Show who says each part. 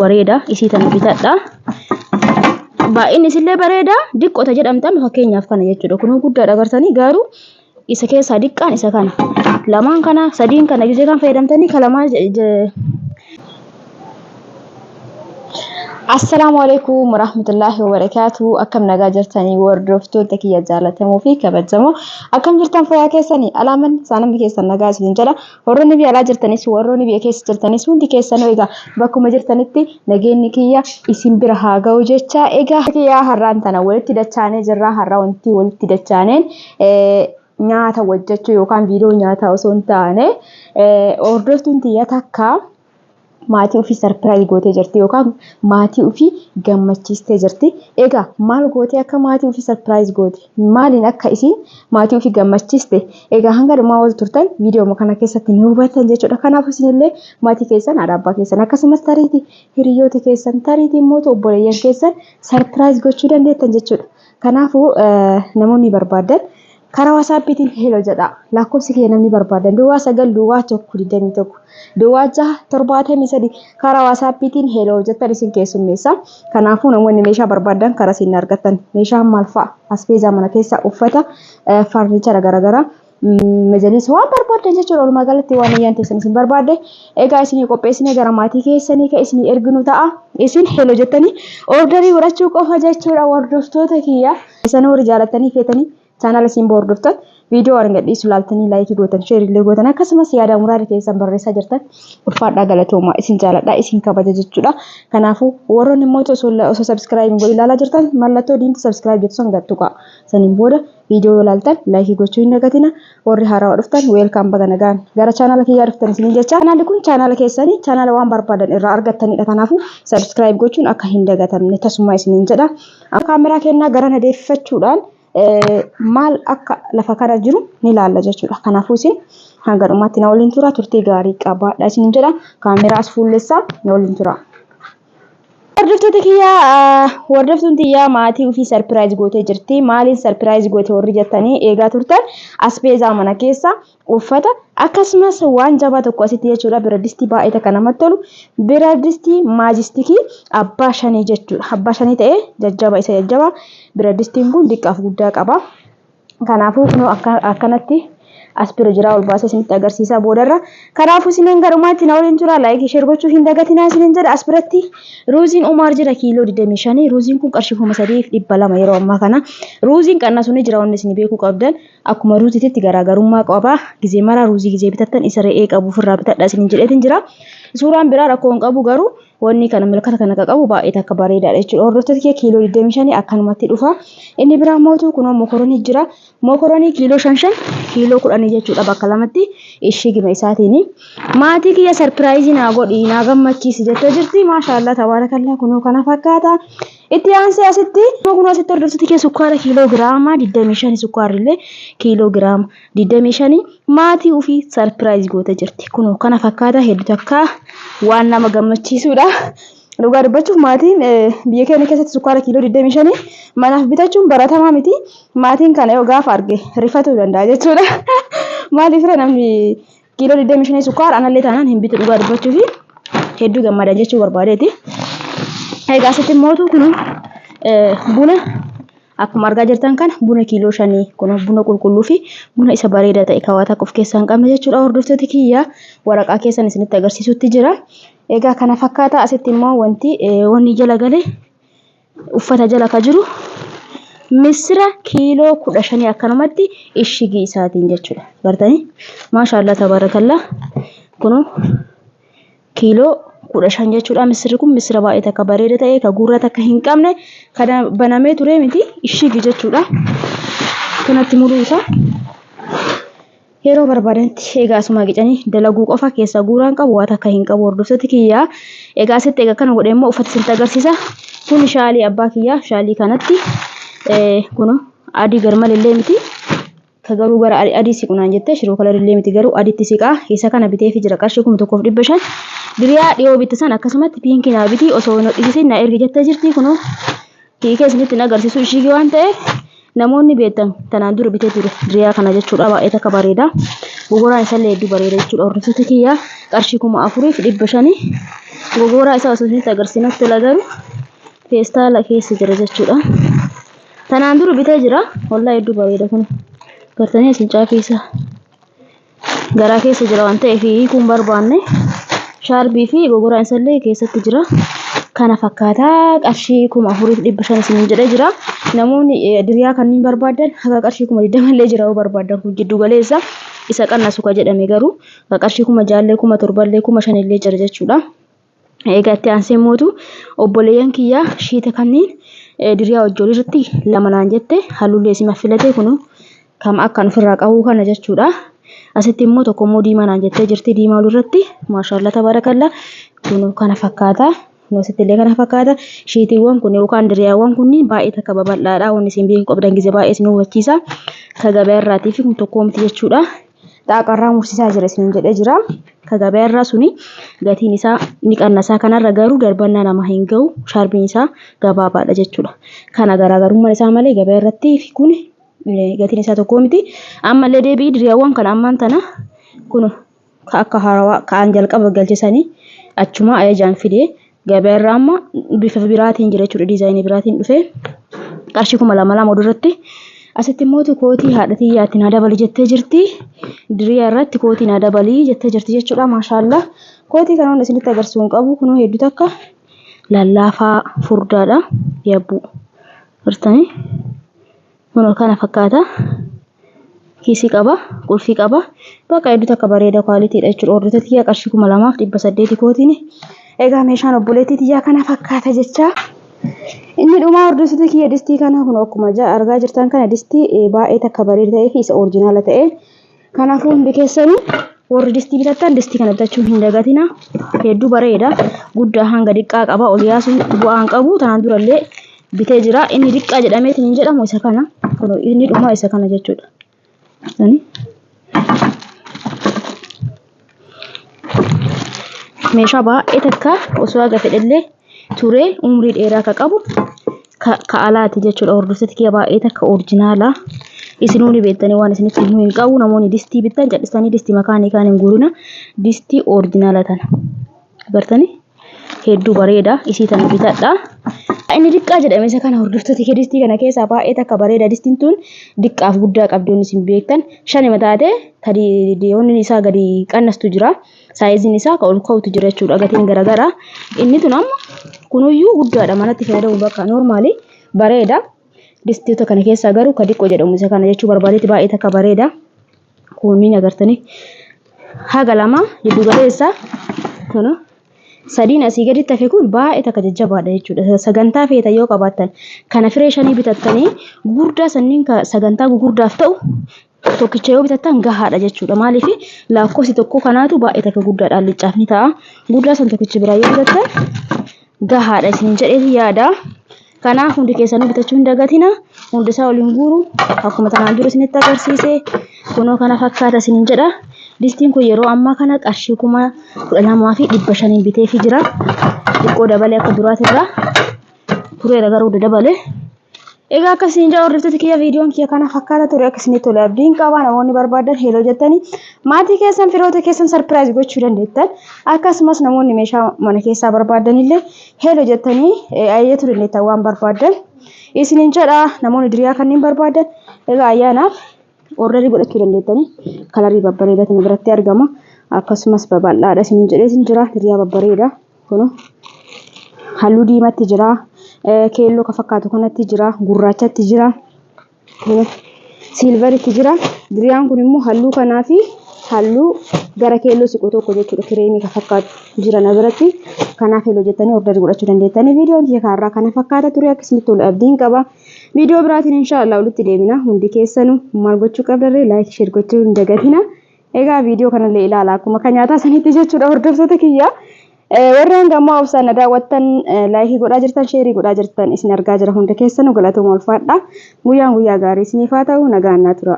Speaker 1: Bareeda isii tana bitadha. Baay'inni isillee bareeda diqqota jedhamtan fakkeenyaaf kana jechuudha. Kunuu guddaadha agartanii garuu isa keessaa diqqaan isa kana. Lamaan kana sadiin kana gisee kan fayyadamtanii ka lamaa.
Speaker 2: Assalaamu alaikum warahmatullaahi wabarakaatu. Akkam nagaa jirtanii hordoftoota kiyya jaallatamoo fi kabajamoo? Akkam jirtan, fayyaa keessanii? Alaaman saanamni keessan nagaa isin jedha. Warroonni biyya alaa jirtanis, warroonni biyya keessa jirtanis, hundi keessanuu egaa bakkuma jirtanitti nageenyi kiyya isin bira haa ga'u jecha. Egaa kiyya har'aan tana walitti dachaanee jirra. Har'a wanti walitti dachaaneen nyaata hojjechuu yookaan viidiyoo nyaataa osoo hin taane, hordoftuun tiyya takka maatii ofii surprise gootee jirti yookaan maatii ofii gammachiistee jirti. Egaa maal gootee akka maatii ofii surprise goote? Maaliin akka isiin maatii ofii gammachiiste? Egaa hanga dhumaa wal turtan viidiyoo kana keessatti ni hubattan jechuudha. Kanaaf isinillee maatii keessan, haadha abbaa keessan, akkasumas tariitii hiriyoota keessan, tariitii immoo obboleeyyan keessan surprise gochuu dandeettan jechuudha. Kanaafuu namoonni barbaadan karaa WhatsAppiitiin hello jedha. Lakkoofsi kiyya namni barbaadan 09 01 21 06 73, karaa WhatsAppiitiin hello jettan isin keessummeessa. Kanaafuu namoonni meeshaa barbaadan karaa isin argattan. Meeshaan maal fa'a? Asbeezaa mana keessa, uffata, furniture garaagaraa, majalisa, waan barbaadan jechuudha. Walumaa galatti waan iyyaan teessan isin barbaadde egaa isinii qopheessinee gara maatii keessanii kan isinii erginu ta'a. Isin hello jettanii order godhachuu qofa jechuudha, hordoftoota kiyya. Isin warri jaalattanii feetanii chaanaala isin hordoftan, viidiyoo waan gadhiisu laaltanii like gootan, share illee gootan, akkasumas yaada muraasa keessan barreessaa jirtan, ulfaadhaa, galatoomaa, isin jaaladhaa, isin kabaja jechuudha. Kanaafuu warroonni immoo osoo subscribe hin godhin ilaalaa jirtan, mallattoo diimtuu subscribe jettu san gad tuqaa. Saniin booda viidiyoo ilaaltan like gochuu hin dagatina. Warri haarawaa dhuftan, welcome, baga nagaan gara chaanaala kiyyaa dhuftan isiniin jecha. Chaanaalli kun chaanaala keessanii, chaanaala waan barbaadan irraa argattanidha. Kanaafuu subscribe gochuun akka hin dagatamne tasuma isiniin jedha. Kaameraa kennaa gara na deeffachuudhaan maal akka lafa kana jiru ni ilaalla jechuudha. Kanaafuu isin hanga dhumaatti na waliin tura, turtii gaarii qabaadha isiniin jedha. Kaameraa as fuullessaa na waliin tura. Hordoftoota kiyyaa, hordoftuun tiyyaa maatii ofii surprise gootee jirti. Maaliin surprise goote warri jettanii eegaa turtan, asbeezaa mana keessa, uffata, akkasumas waan jabaa tokko asitti jechuudha. Biradistii baay'ee takka namatti tolu. Biradistii maajistikii abbaa shanii jechuudha. Abbaa shanii ta'ee jajjaba isa jajjaba. Biradistiin kun diqqaaf guddaa qaba. Kanaafuu kunoo akkanatti as bira jira, ol baasee isinitti agarsiisaa boodarra. Kanaafuu isiniin garumaatti na waliin tura, like, share gochuu hin dagatinaa isiniin jedha. As biratti ruuziin Umaar jira, kiiloo 25. Ruuziin kun qarshii 3200 yeroo ammaa kana. Ruuziin qannasu ni jira. Wanni isin beekuu qabdan, akkuma ruuziitti garaagarummaa qaba. Gizee maraa ruuzii gizee bitattan isa re'ee qabu ofirraa bitadha isiniin jedheetin jira. Suuraan biraa rakkoo hin qabu, garuu wanni kana milkata kana qabu baay'ee takka bareedaadha jechuudha. Hordoftoota kee, kiiloo 25 akkanumatti dhufa. Inni biraa mootu kunoo mokoronii jira. Mokoronii kiiloo shan shan, kiiloo 10 jechuudha, bakka lamatti ishigima isaatiini. Maatii kiyya surprise naa godhi, naa gammachiisi jettee jirti. Maashaallah, tabaarakallaa, kunoo kana fakkaata. Itti aansee asitti kunoo asitti, hordoftoota kee, sukkaara kiiloo giraama 25, sukkaarri illee kiiloo giraama 25 maatii ofii surprise gootee jirti. Kunoo kana fakkaata, hedduu takka waan nama gammachiisudha. Dhugaa dubbachuuf maatiin biyya keenya keessatti sukkaara kiiloo 25 manaaf bitachuun baratamaa miti. Maatiin kana yoo gaafa arge rifatuu danda'a jechuudha. Maaliif namni kiiloo 25 sukkaara anallee taanaan hin bitu, dhugaa dubbachuufi hedduu gammadan jechuu barbaadeeti. Egaa asitti mootu kun buna, akkuma argaa jirtan kana buna kiiloo 5, kun buna qulqulluu fi buna isa bareedaa ta'e kaawwataa akka of keessaa hin qabne jechuudha. Hordoftoota kiyya, waraqaa keessan isinitti agarsiisutti jira. Egaa kana fakkaata. Asitti immoo wanti wanni jala galee uffata jala ka jiru misira kiiloo 15 akkanumatti ishigii isaatiin jechuudha. Gartanii, maashaallah, tabaarakallaa, kunoo kiiloo 15 jechuudha. Misirri kun misira baay'ee takka bareeda ta'e, ka gurra takka hin qabne, kan banamee ture miti, ishigi jechuudha. Kanatti muluu isaa yeroo barbaadanitti egaa asuma qicanii dalaguu qofa, keessa guuraan qabu waan takka hin qabu, hordoftoota kiyyaa. Egaa asitti egaa kana godhee immoo uffata isinitti agarsiisa. Kun shaalii abbaa kiyyaa, shaalii kanatti kun adii garmalillee miti. Ka garuu gara adii siqu naan jettee, shiroo kalarillee miti, garuu adiitti siqaa. Isa kana biteefi jira qarshii 1500. Diriyaa dhiyoo bitte san akkasumatti pink naa bitii, osoo hin hodhisiisin na ergi jettee jirti. Kunoo hiikee isinitti hin agarsiisu, ishigii waan ta'eef. Namoonni beektan tanaan dura bitee ture diriyaa kana jechuudha. Baay'ee takka bareeda, gogoraan isallee hedduu bareeda jechuudha. Hordoftoota kiyyaa, qarshii 4500.
Speaker 1: Gogooraa isaa osoo isinitti agarsiisnatti tola garuu feestaala keessa jira jechuudha. Tanaan dura bitee jira. Wallaahi hedduu bareeda kun. Gartanii isin caafii isaa. Garaa keessa jira waan ta'eef hiikuu hin barbaanne. Shaarbii fi gogoraan isallee keessatti jira. Kana fakkaataa qarshii 4500 isiniin jedhee jira. Namoonni diriyaa kanneen barbaadan haga qarshii 20,000 illee jira yoo barbaadan kun jiddu galeessa isa qannasu ka jedhame garuu qarshii 6,000 illee 7,000 illee 5,000 illee jira jechuudha. Egaa itti aansee mootu obboleeyyan kiyyaa shiita kanniin diriyaa wajjoolii irratti lama naan jette halluulee isima filate kunu kam akkan ofirraa qabuu kana jechuudha. Asitti immoo tokko immoo diimaa naan jettee jirti diimaa olirratti maashaallaa tabaarakallaa kunu kana fakkaata. Kun asitti illee kana fakkaata. Shiitiiwwan kun yookaan diriyaawwan kunniin baay'ee takka babal'aadha. Wanni isin beekuu qabdan gizee baay'ee isin hubachiisa. Ka gabaa irraatii fi kun tokkoo miti jechuudha. Xaaqarraa mursiisaa jira isiniin jedhee jira. Ka gabaa irraa suni gatiin isaa ni qannasaa kanarra garuu darbannaa nama hin gahu shaarbiin isaa gabaabaadha jechuudha. Kana garaagarummaan isaa malee gabaa irratti fi kun gatiin isaa tokkoo miti. Ammallee deebi'ii diriyaawwan kana ammaan tana kun ka akka haarawaa ka'an jalqaba galche sanii achumaa ajajaan fide gabaa irraa amma bifa biraatiin jira jechuudha diizaayinii biraatiin dhufe qarshii 2000 lama duratti asitti immoo kootii haadha tiyyaatti naa dabali jettee jirti diriyaa irratti kootii naa dabali jettee jirti jechuudha maashaallaa kootii kana hunda isinitti agarsiisuu hin qabu kunoo hedduu takka lallaafaa furdaadha yabbuu jirtanii. Kunoo kana fakkaata. Kiisii qaba, qulfii qaba. Bakka hedduu takka bareeda kwaalitiidha jechuudha. Hordoftoota tiyyaa qarshii 2800 kootiin. Egaa meeshaan obboleettii tiyyaa kana fakkaata jecha. Inni dhumaa hordoftoota kiyya distii kana kun akkuma argaa jirtan kana distii baay'ee takka bareeda ta'ee fi isa orijinaala ta'e. Kanaafuu hundi keessanuu warri distii bitattan distii kana bitachuu hin dagatina. Hedduu bareeda. Guddaa hanga diqqaa qaba. Ol yaasuun bu'aa hin qabu. Tanaan durallee bitee jira. Inni diqqaa jedhameetiin hin jedhamu isa kana. Kun inni dhumaa isa kana jechuudha. Meeshaa baay'ee takka osoo haga fedhellee turee umrii dheeraa ka qabu ka alaati jechuudha. Hordoftoota kiyya baay'ee takka orijinaala. Isinuu ni beektanii waan isinitti himuu hin qabu. Namoonni distii bittan cal'istanii distii makaanii kaan hin guurina. Distii orijinaala tana. Agartanii? Hedduu bareeda. Isii tana bitadha. Inni diqqaa jedhame isa kana hordoftoota kiyya distii kana keessaa baay'ee takka bareeda. Distiin tun diqqaaf guddaa qabdi wanni isin beektan. Shanima taate tadi isaa gadi qannastu jira. Saayiziin isaa ka ol ka'utu jira jechuudha. Gatiin garagara. Inni tun amma kunuyyuu guddaadha manatti fayyadamu bakka noormaali bareeda. Distiota kana keessaa garuu ka diqqoo jedhamu isa kana jechuu barbaadetti baay'ee takka bareeda. Kunniin agartanii haga lama giddu galeessa kun sadiin asii gaditti hafe kun baay'ee takka jajjabaadha jechuudha. Sagantaa feetan yoo qabaattan kana firee shanii bitattanii gugurdaa sanniin sagantaa gugurdaaf ta'u tokkicha yoo bitattan gahaadha jechuudha. Maaliif lakkoofsi tokko kanaatu baay'ee takka guddaadha alliccaaf ni ta'a. Guddaa san tokkicha biraa yoo bitattan gahaadha isin jedhee yaada. Kanaaf hundi keessanuu bitachuu hin dagatina. Hundi isaa waliin guuru akkuma tanaan dura isinitti agarsiise kunoo kana fakkaata isiniin jedha. Distiin kun yeroo ammaa kana qarshii 12,500 biteefii jira. Xiqqoo dabalee akka duraatirraa tureera garuu dadabale. Egaa akkasiin jaa hordoftoota kiyya viidiyoon kiyya kana fakkaata ture akka isinitti tole abdiin qaba namoonni barbaadan heloo jettanii maatii keessan firoota keessan sarpiraayiz gochuu dandeettan akkasumas namoonni meeshaa mana keessaa barbaadan illee heloo jettanii ajajachuu dandeettan waan barbaadan isiniin jedha namoonni diriyaa kanneen barbaadan egaa ayyaanaaf ordarii godhachuu dandeettanii kalarii babbareedaa kana biratti argama akkasumas babal'aadha isiniin jedhee isin jira diriyaa babbareeda. Kun halluu diimatti jira, keelloo ka fakkaatu kanatti jira, gurraachatti jira, siilvaritti jira. Diriyaan kun immoo halluu kanaa fi halluu gara keelloo siqu tokko jechuudha. Kireemii ka fakkaatu jira na biratti. Kanaaf heloo jettanii ordarii godhachuu dandeettanii. Viidiyoon kiyya kanarraa kana fakkaata ture akka isinitti tolu abdiin qaba. Viidiyoo biraatiin inshaallah walitti deebina. Hundi keessanuu maal gochuu qabdarree laayik sheer gochuu hin dagatina. Egaa viidiyoo kanallee ilaala akkuma kan nyaataa sanitti jechuudha hordoftoota kiyya. Warri hanga ammaa obsaan na daawwattan laayikii godhaa jirtan sheerii godhaa jirtan isin argaa jira hunda keessanuu galatooma ulfaadha. Guyyaan guyyaa gaarii isiniif haa ta'u nagaan naa tura.